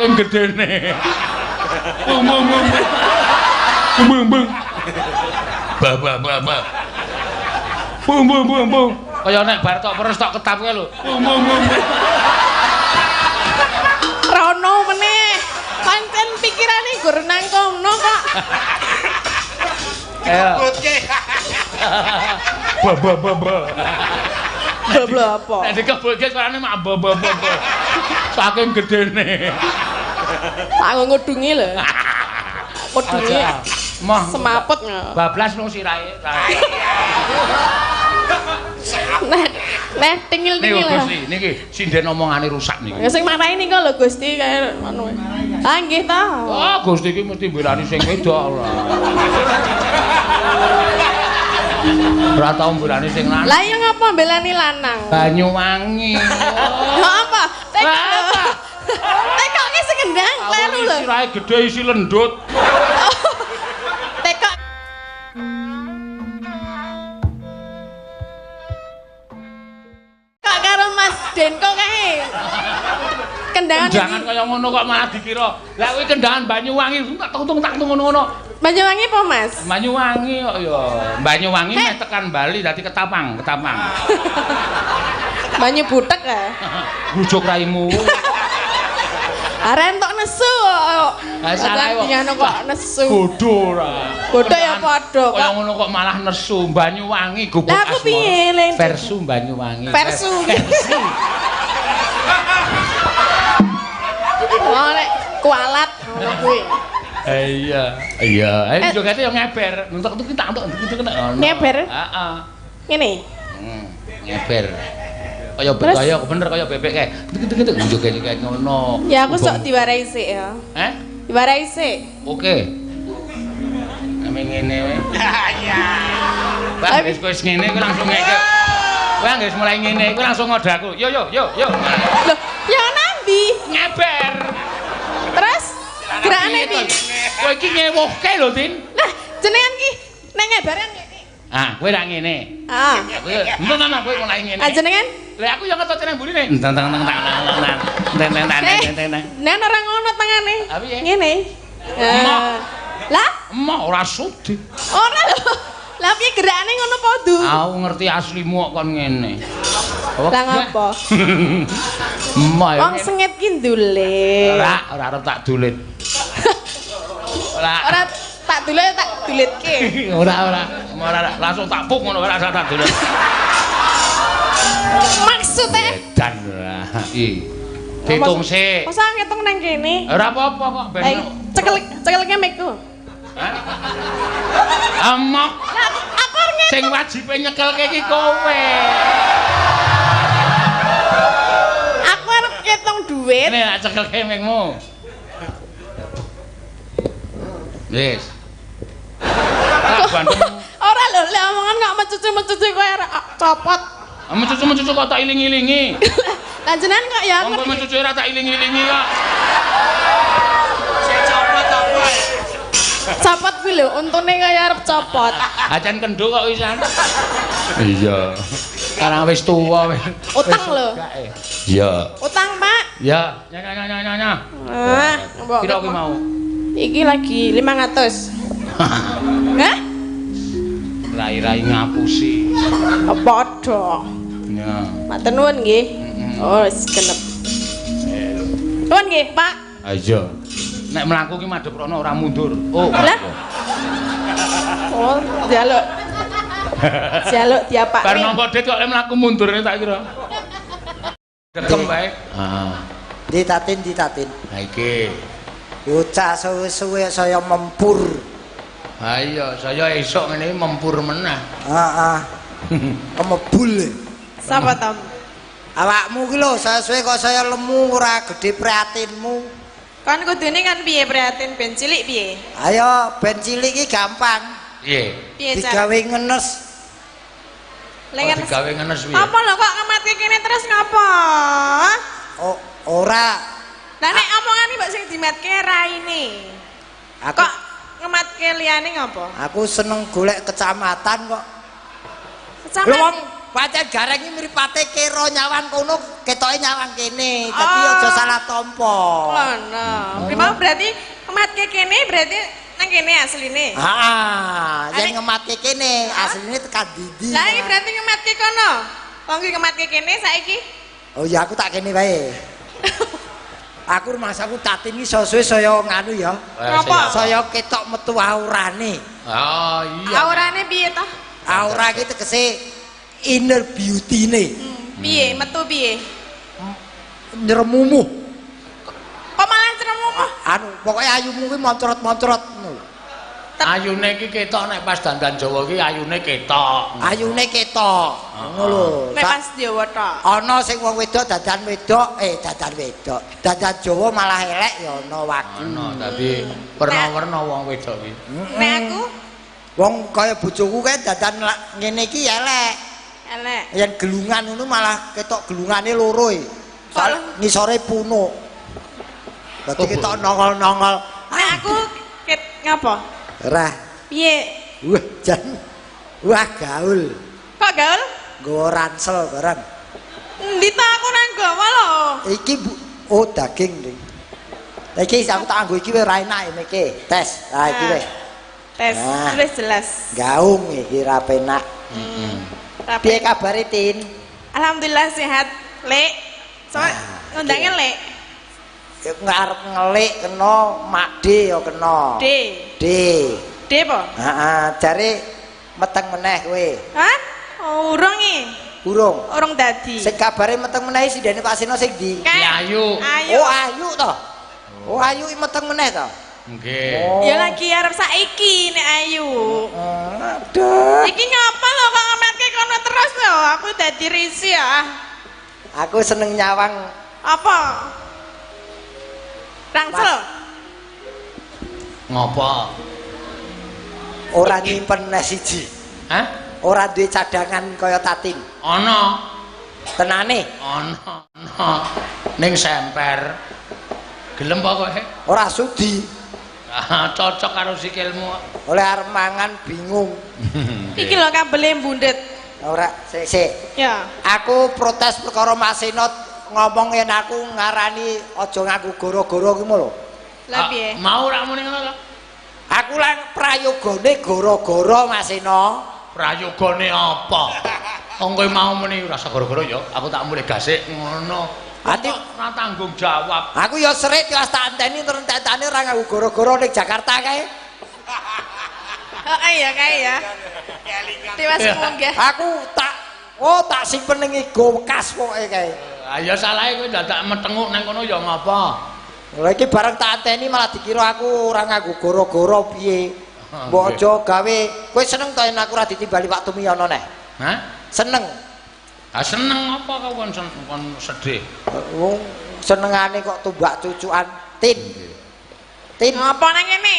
Saking gedene. Bung bung bung. Bung bung. Ba ba ba ba. Bung bung bung bung. Kaya nek bar tok peres tok ketap kae lho. Bung bung bung. Rono meneh. Pancen pikirane gur nang kono kok. Dikebutke. Ba ba ba ba. Ba apa? Nek dikebutke suarane mak ba ba ba. Saking gedene. Tak ngudungi lho. Ngudungi. Moh semaput. Bablas nang sirahe. Nah, tingil-tingil. Niku Gusti, niki sinden omongane rusak niki. Ya sing marahi niku lho Gusti kaya ngono. Ah nggih ta. Oh, Gusti iki mesti mbelani sing wedok ora. Ora tau mbelani sing lanang. Lah iya ngapa mbelani lanang? Banyuwangi. Lha apa? Tekok. Tekoke sing kendang kleru lho. Sirahe gedhe isi lendut. Tekok. Kok karo Mas Denko kae. Kendangan kendangan kaya ngono kok malah dikira. Lah kuwi kendangan Banyuwangi tak tung tak tung ngono-ngono. Banyuwangi apa, Mas? Banyuwangi kok ya. Banyuwangi meh tekan Bali dadi Ketapang, Ketapang. Banyu butek ya. Bujuk raimu. Arek entuk nesu kok. Ha salah kok nesu. Bodho ora. Bodho ya padha kok. Kaya ngono kok malah nesu Banyuwangi gubuk asmara. Lah aku piye le? Versu Banyuwangi. Versu. Oh nek kualat ngono kuwi. Iya. Iya, ayo jogete yo ngeber. Entuk tuk tak entuk entuk ngono. Ngeber? Heeh. Ngene. Ngeber. Kaya kaya bener kaya bebek kae. Tuk joget kae ngono. Ya aku sok diwarai sik ya. Heh? Diwarai sik. Oke. Ame ngene wae. Iya. Wah, wis wis ngene kuwi langsung ngeke. Kowe anggere mulai ngene kuwi langsung ngode aku. Yo yo yo yo. Loh, ya nandi? Ngeber. Terus gerakane piye? Kowe iki ngewuhke lho, Tin. Lah, jenengan ki nek ngebaran ngene. Ah, kowe ra ngene. Heeh. Aku entuk kowe mulai ngene. Ah, jenengan? Lah aku yo ngetot nang mburine. Teng teng teng teng teng teng teng teng teng. Nek ora ngono tangane. Ngene. Lah, emoh ora sudi. Ora lho. Lah piye gerakane ngono padha? Aku ngerti aslimu kok kon ngene. Lah ngopo? Emoh. Wong sengit ki ndulit. Ora, ora arep tak dulit. Ora. Ora tak dulit tak dulitke. Ora, ora. Ora langsung tak puk ngono ora tak dulit. Maksudnya? Edan ora. Iki. Ditung sik. Masa ngitung nang kene? Ora apa-apa kok ben. Cekelke mikku. Hah? Amok. Lah aku arep ngitung. Sing wajibe nyekelke iki kowe. Aku arep ngitung duit. Nek tak cekelke mikmu. Wis. Ora lho, lek omongan kok mecucu-mecucu kowe copot. Mecucu-mecucu kok tak iling-ilingi. Lah jenengan kok ya ngerti. Wong mecucu ora tak iling-ilingi kok. Sing copot apa? Copot kuwi lho, untune kaya arep copot. Acan kendho kok wisan. Iya. Sekarang wis tuwa wis. Utang lho. Iya. Utang, Pak. Iya. Nya nya nya nya nya. Ah, mbok. Piro kuwi mau? Iki lagi 500. Hah? Rai-rai ngapusi. Padha. Ya. Matur nuwun nggih. Oh, wis genep. Nuwun nggih, Pak. Ha iya. Nek mlaku ki madhep rono ora mundur. Oh. Lah. Oh, njaluk. Njaluk diapakne. Bar nampa dit kok lek mlaku mundur tak kira. Dekem wae. Heeh. Ditatin, ditatin. Ha iki. Bocah suwe-suwe saya mempur. Ha iya, saya esuk ngene mempur meneh. Heeh. Kemebul. Sapa to? Awakmu ki lho, saya suwe kok saya lemu ora gedhe prihatinmu. Kon kudune kan piye prihatin ben cilik piye? Ayo ben cilik iki gampang. Piye? Piye digawe ngenes. Lengan digawe ngenes piye? Apa lho kok ngematke kene terus ngapa? Oh, ora. Lah nek omongan iki mbok sing dimatke raine. Aku kok ngematke liyane ngapa? Aku seneng golek kecamatan kok. Kecamatan. Lho wong pancen gareng iki mripate kira nyawang kono, ketoke nyawang kene. Dadi aja salah tampa. Ngono. Mau berarti ngematke kene berarti nang kene asline. Heeh, yen ngematke kene asline tekan ndi? Lah iki berarti ngematke kono. Wong ki ngematke kene saiki. Oh ya aku tak kene wae. Aku rumangsaku Tatin iki suwe saya nganu ya. Napa? Saya ketok metu aurane. Oh iya. Aurane piye toh? Aura iki tegese inner beauty-ne. Piye metu piye? Nyeremumuh. Kok malah nyeremumuh? Anu, pokoke ayumu kuwi moncrot-moncrot ngono. Ayune iki ketok nek pas dandan Jawa iki ayune ketok. Ayune ketok. Ngono lho. Nek pas Jawa tok. Ana sing wong wedok dandan wedok, dandan wedok. Dandan Jawa malah elek ya ana wagu. Ana, dadi werna-werna wong wedok iki. Nek aku wong kaya bojoku kae dandan ngene iki elek. Elek. Yen gelungan ngono malah ketok gelungane loro e. Soale ngisore punuk. Dadi ketok nongol-nongol. Nek aku ket ngapa? Ora. Piye? Wah, jan. Wah, gaul. Kok gaul? Nggawa ransel barang. Endi ta aku nang gawa lho. Iki bu, oh daging ning. Iki aku tak anggo iki wis ora enak iki. Tes. Lah iki wis. Tes, wis jelas. Gaung iki ra penak. Heeh. Piye kabare, Tin? Alhamdulillah sehat, Lek. Soale ngundange Lek. Ngarep ngelik kena, Makde ya kena. D. D. D apa? Heeh, jare meteng meneh kowe. Hah? Urung iki. Urung. Urung dadi. Sing kabare meteng meneh sindene Pak Seno sing ndi? Ayu. Ayu. Oh, Ayu to. Oh, Ayu iki meteng meneh to. Nggih. Oh. Ya lagi arep saiki nek Ayu. Aduh. Iki ngapa lho kok ngemetke kono terus lho? Aku dadi risi ya. Aku seneng nyawang. Apa? Rangsel. Ngopo? Ora nyimpen neh siji. Hah? Ora duwe cadangan kaya Tatin. Ana. Tenane? Ana. Ana. Ning semper. Gelem apa kowe? Ora sudi. Ah, cocok karo sikilmu. Oleh arep mangan bingung. Iki lho kabele mbundet. Ora, sik sik. Ya. Aku protes perkara Mas Seno ngomong yen aku ngarani aja nganggo goro-goro kuwi lho. Lah piye? Mau ora muni ngono to? Aku lan prayogane goro-goro Mas Seno. Prayogane apa? Wong kowe mau muni rasa goro-goro ya, aku tak mulih gasik ngono. Ati ora tanggung jawab. Aku ya serik tiwas tak enteni terus entek-entene ora nganggo goro-goro ning Jakarta kae. Heeh ya kae ya. Tiwas munggah. Aku tak tak simpen ning ego wekas pokoke kae. Ya salahe kowe dadak metenguk nang kono ya ngapa? Lha iki bareng tak anteni malah dikira aku ora nganggo goro-goro piye. Mbok aja gawe. Kowe seneng to yen aku ora ditimbali Pak Tumiyono neh? Hah? Seneng. Ah seneng apa kok kon sedih? Wong senengane kok tumbak cucukan. Tin. Tin. Ngapa nang kene?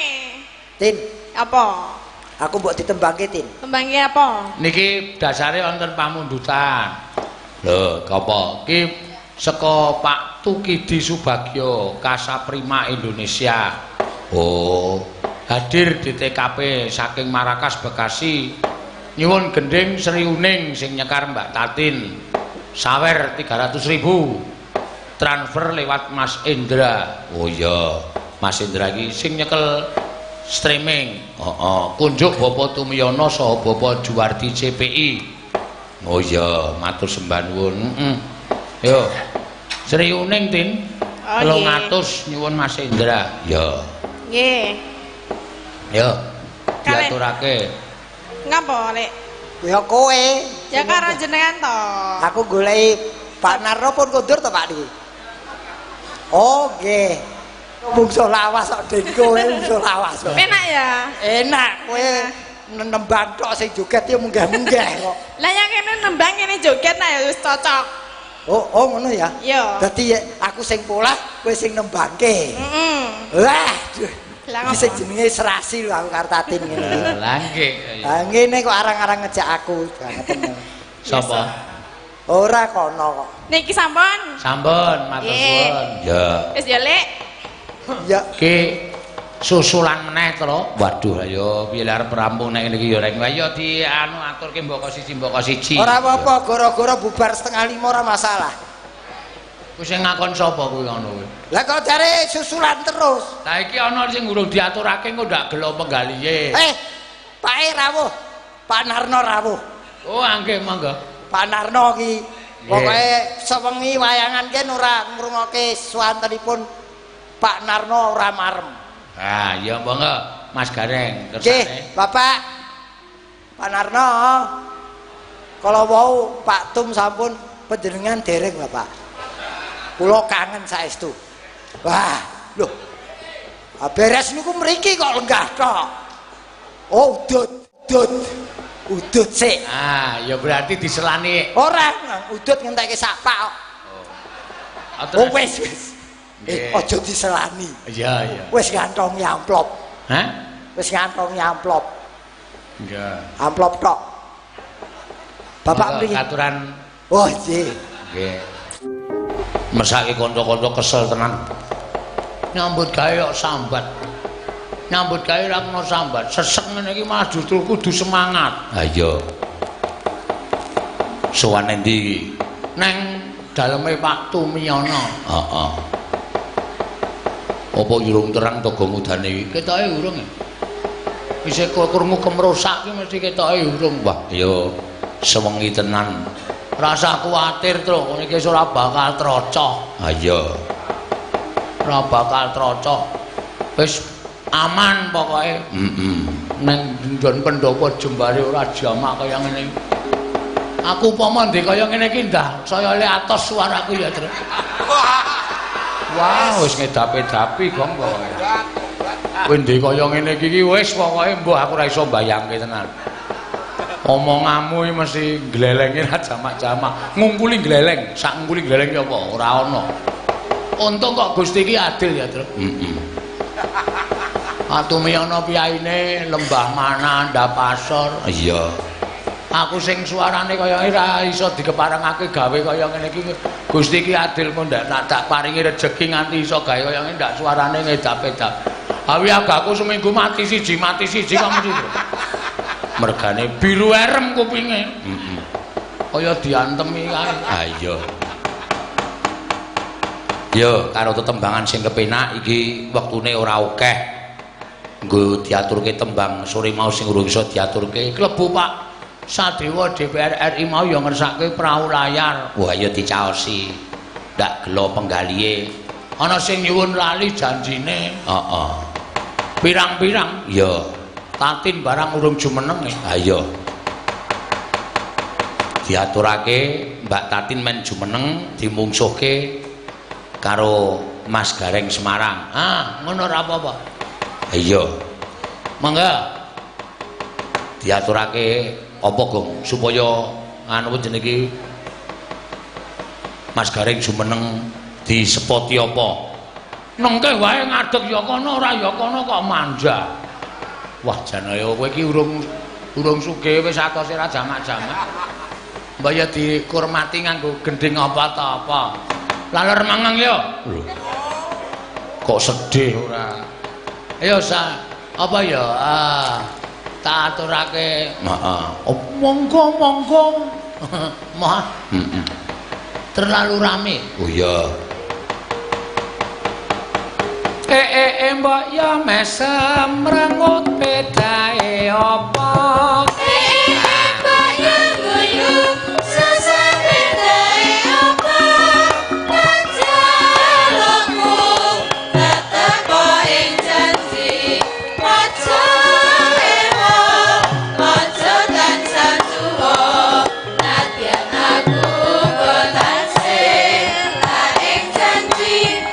Tin. Apa? Aku mbok ditembangke, Tin. Tembangke apa? Niki dasare wonten pamundutan. Lho, apa? Iki saka Pak Tukidi Subagyo, Kasaprima Indonesia. Oh, hadir di TKP saking Marakas Bekasi. Nyuwun gending Sri Uning sing nyekar Mbak Tatin. Sawer 300.000. Transfer lewat Mas Indra. Oh iya, Mas Indra iki sing nyekel streaming. Heeh, kunjuk Bapak Tumiyono saha Bapak Juwardi CPI. Oh iya, matur sembah nuwun. Heeh. Yo. Sri Uning, Tin. 300 nyuwun Mas Indra. Ya. Nggih. Yo. Diaturake. Ngapa, Lek? Ya kowe. Ya karo jenengan to. Aku goleki Pak Narno pun kondur to, Pak niki. Oh, nggih. Mungsuh lawas kok Den kowe mungsuh lawas. Enak ya? Enak kowe. Nembang tok sing joget ya munggah-munggah kok. Lah yang kene nembang kene joget nah ya wis cocok. Oh, ngono ya. Iya. Dadi aku sing polah, kowe sing nembangke. Heeh. Lah, iki sing jenenge serasi lho aku karo Tatin ngene iki. Lah nggih. Lah ngene kok arang-arang ngejak aku banget. Sapa? Ora kono kok. Niki sampun. Sampun, matur suwun. Ya. Wis ya, Lek. Ya. Ki susulan meneh to. Waduh ayo piye arep rampung nek ngene iki ya reng. Ayo di anu aturke mboko siji mboko siji. Ora apa-apa, gara-gara bubar 4:30 ora masalah. Kuwi sing ngakon sapa kuwi ngono kuwi? Lah kok jare susulan terus. Lah iki ana sing urung diaturake engko ndak gelo penggalihe. Pak E rawuh. Pak Narno rawuh. Oh, nggih monggo. Pak Narno iki pokoke sewengi wayangan ken ora ngrungokke swantenipun Pak Narno ora marem. Ah, iya monggo Mas Gareng kersane. Nggih, Bapak. Pak Narno. Kala wau Pak Tum sampun panjenengan dereng Bapak. Kula kangen saestu. Wah, lho. Beres niku mriki kok lenggah tok. Oh, udut, udut. Udut sik. Ah, ya berarti diselani. Ora, udut ngentekke sak pak kok. Oh. Oh wis wis. Aja diselani. Iya, iya. Wis ngantongi amplop. Hah? Wis ngantongi amplop. Iya. Amplop tok. Bapak mriki aturan. Oh, nggih. Nggih. Mesake kanca-kanca kesel tenan. Nyambut gawe kok sambat. Nyambut gawe ora kena sambat. Sesek ngene iki malah justru kudu semangat. Ha iya. Sowan endi iki? Neng daleme Pak Tumiyono. Heeh. Apa urung terang to gong udane iki? Ketoke urung. Isih krungu kemrosak ki mesti ketoke urung. Wah, ya sewengi tenan. Rasa kuwatir truk ngene iki ora bakal trocoh. Ha iya. Ora bakal trocoh. Wis aman pokoke. Heeh. Neng nggon pendopo jembare ora jamak kaya ngene iki. Aku upama ndek kaya ngene iki ndah saya le atos suaraku ya, Truk. Wah, wis ngedapi-dapi gong pokoke. Kowe ndek kaya ngene iki wis pokoke mbuh aku ora iso mbayangke tenan. Omonganmu iki mesti glelenge ra jamak-jamak. Ngungkuli gleleng, sak ngungkuli gleleng ki apa? Ora ana. Untung kok Gusti iki adil ya, Truk. Heeh. Atumiyono piyaine lembah mana ndap asor. Iya. Aku sing suarane kaya ora iso dikeparengake gawe kaya ngene iki. Gusti iki adil kok ndak tak paringi rejeki nganti iso gawe kaya ngene ndak suarane ngedap-edap. Awi agaku seminggu mati siji kok mesti. Mergane biru erem kupinge. Heeh. Kaya diantemi kae. Ha iya. Yo karo tetembangan sing kepenak iki wektune ora akeh. Nggo diaturke tembang sore mau sing urung iso diaturke. Klebu Pak Sadewa DPR RI mau ya ngersake prau layar. Wah ya dicaosi. Ndak gelo penggalihe. Ana sing nyuwun lali janjine. Heeh. Pirang-pirang? Iya. Tatin barang urung jumeneng. Ha iya. Diaturake Mbak Tatin men jumeneng dimungsuhke karo Mas Gareng Semarang. Ah, ngono ora apa-apa. Iya. Mangga. Diaturake apa, Gong? Supaya anu jenenge iki Mas Gareng jumeneng disepoti apa? Nengke wae ngadeg ya kono ora ya kono kok manja. Wah, janaya kowe iki urung sugih wis atose ra jamak-jamak. Mbok ya dikurmati nganggo gendhing apa ta apa. Laler mangang ya. Lho. Kok sedih ora? Ayo sa, apa ya? Ah, tak aturake. Heeh. Oh, monggo monggo. Mah. Heeh. Terlalu rame. Oh iya. Mbok ya mesem rengut bedae apa? Mbok ya guyu susah bedae apa? Panjalukmu tetep ing janji aja ewa aja tansah tuwa nadyan aku tansih ing janji.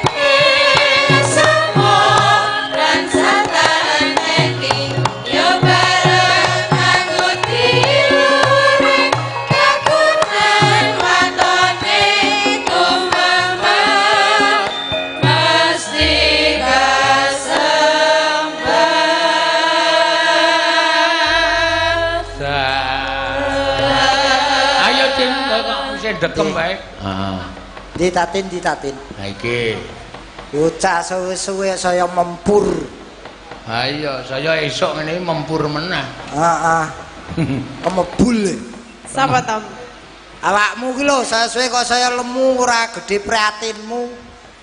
Dekem wae. Heeh. Ditatin ditatin. Ha iki. Bocah suwe-suwe saya mempur. Ha iya, saya esuk ngene mempur meneh. Heeh. Kemebul. Sapa to? Awakmu ki lho saya suwe kok saya lemu ora gedhe prihatinmu.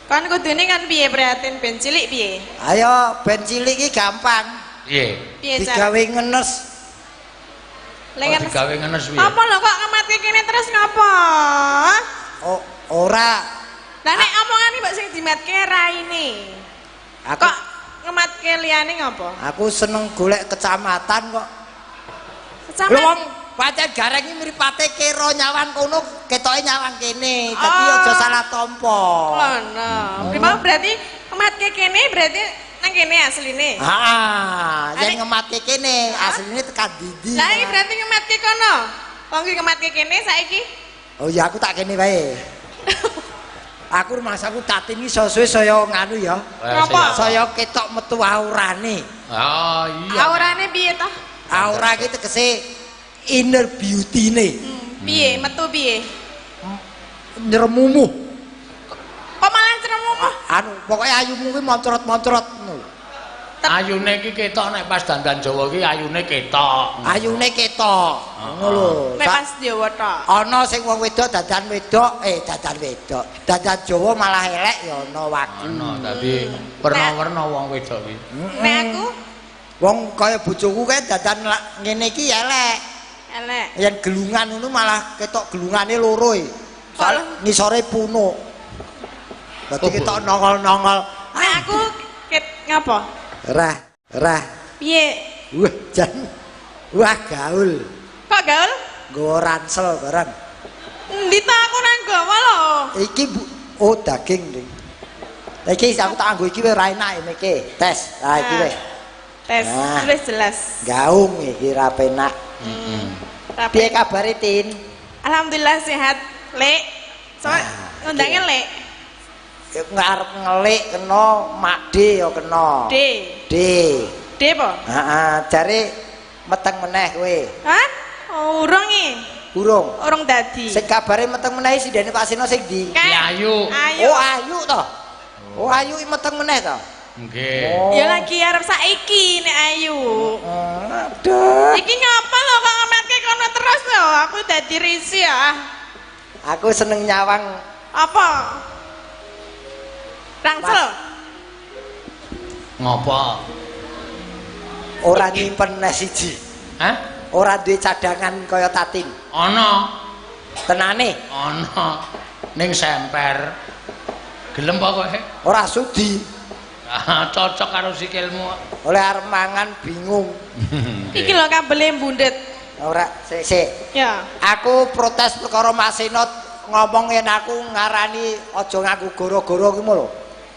Kon kudune kan piye prihatin ben cilik piye? Ayo ben cilik iki gampang. Piye? Piye cara? Digawe ngenes. Lengan digawe ngenes piye? Apa lho kok ngematke kene terus ngopo? Oh, ora. Lah nek omongan iki mbok sing dimatke raine. Aku kok ngematke liyane ngopo? Aku seneng golek kecamatan kok. Kecamatan. Lho wong pancen gareng iki mripate kira nyawang kono ketoke nyawang kene. Dadi aja salah tampa. Ngono. Prima berarti ngematke kene berarti nang kene asline. Heeh, yen ngematke kene asline tekan ndi. Lah iki berarti ngematke kono. Wong iki ngematke kene saiki. Oh ya aku tak kene wae. Aku rumangsaku Tatin iki suwe saya nganu ya. Ngapa? Saya ketok metu aurane. Oh iya. Aurane piye toh? Aura iki tegese inner beauty-ne. Piye metu piye? Nyeremumuh. Kok malah nyeremumuh? Anu, pokoke ayumu kuwi moncrot-moncrot ngono. Ayune iki ketok nek pas dandan Jawa iki ayune ketok. Ayune ketok. Ngono lho. Nek pas Jawa tok. Ana sing wong wedok dandan wedok, dandan wedok. Dandan Jawa malah elek ya ana wagu. Ana, dadi werna-werna wong wedok iki. Nek aku wong kaya bojoku kae dandan ngene iki elek. Elek. Yen gelungan ngono malah ketok gelungane loro e. Ngisore punuk. Dadi ketok nongol-nongol. Nek aku ket ngapa? Rah, rah. Piye? Wah, jan. Wah, gaul. Kok gaul? Nggawa ransel barang. Endi ta aku nang gawa lho. Iki oh daging ning. Iki aku tak anggo iki wis ora enak iki. Tes. Lah iki wis. Tes, wis jelas. Gaung iki ra penak. Heeh. Piye kabare, Tin? Alhamdulillah sehat, Lek. Soale ngundange Lek. Ngarep ngelik kena Mak D ya kena. D. D. D apa? Heeh, jare meteng meneh kowe. Hah? Oh, urung iki. Urung. Urung dadi. Sing kabare meteng meneh sindene Pak Seno sing ndi? Ayu. Ayu. Oh, Ayu to. Oh, Ayu iki meteng meneh to. Nggih. Oh. Ya lagi arep saiki nek Ayu. Aduh. Iki ngapa lho kok ngemetke kono terus lho? Aku dadi risi ya. Aku seneng nyawang. Apa? Rangsel. Ngopo? Ora nyimpen neh siji. Hah? Ora duwe cadangan kaya Tatin. Ana. Tenane? Ana. Ning semper. Gelem apa kowe? Ora sudi. Ah, cocok karo sikilmu. Oleh arep mangan bingung. Iki lho kabele mbundet. Ora, sik sik. Ya. Aku protes perkara Mas Seno ngomong yen aku ngarani aja nganggo goro-goro ki lho.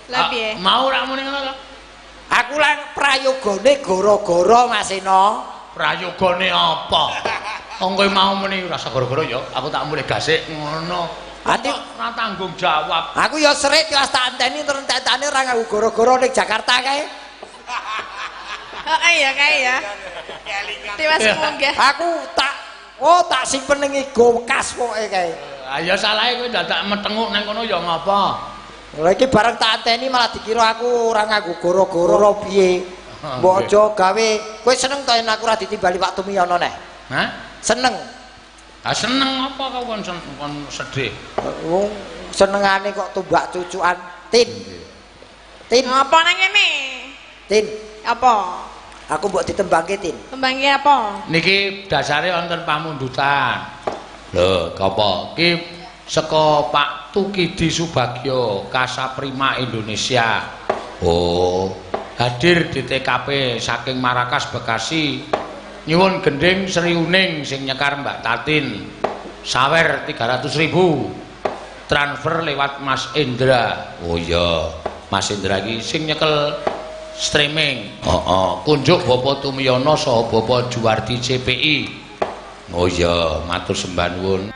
Lah piye? Mau ora muni ngono to? Aku lan prayogane goro-goro Mas Seno. Prayogane apa? Wong kowe mau muni rasa goro-goro ya, aku tak mulih gasik ngono. Ati ora tanggung jawab. Aku ya serit ya tak anteni terus entek-entene ora nganggo goro-goro ning Jakarta kae. Heeh ya kae ya. Tiwas munggah. Aku tak tak simpen ning igo wekas pokoke kae. Ya salahe kowe dadak metenguk nang kono ya ngapa? Lha iki bareng tak anteni malah dikira aku ora nganggo goro-goro piye. Mbok aja gawe kowe seneng to yen aku ora ditimbali Pak Tumiyono neh? Hah? Seneng. Ah seneng apa kau kon sedih? Wong senengane kok tumbak cucukan. Tin. Tin. Ngapa nang kene? Tin. Apa? Aku mbok ditembangke, Tin. Tembangke apa? Niki dasare wonten pamundutan. Lho, apa? Iki saka Pak Tukidi Subagio, Kasaprima Indonesia. Oh, hadir di TKP saking Marakas Bekasi. Nyuwun gending Sri Uning sing nyekar Mbak Tatin. Sawer 300.000. Transfer lewat Mas Indra. Oh iya, Mas Indra iki sing nyekel streaming. Heeh, kunjuk Bapak Tumiyono saha Bapak Juwardi CPI. Oh iya, matur sembah nuwun.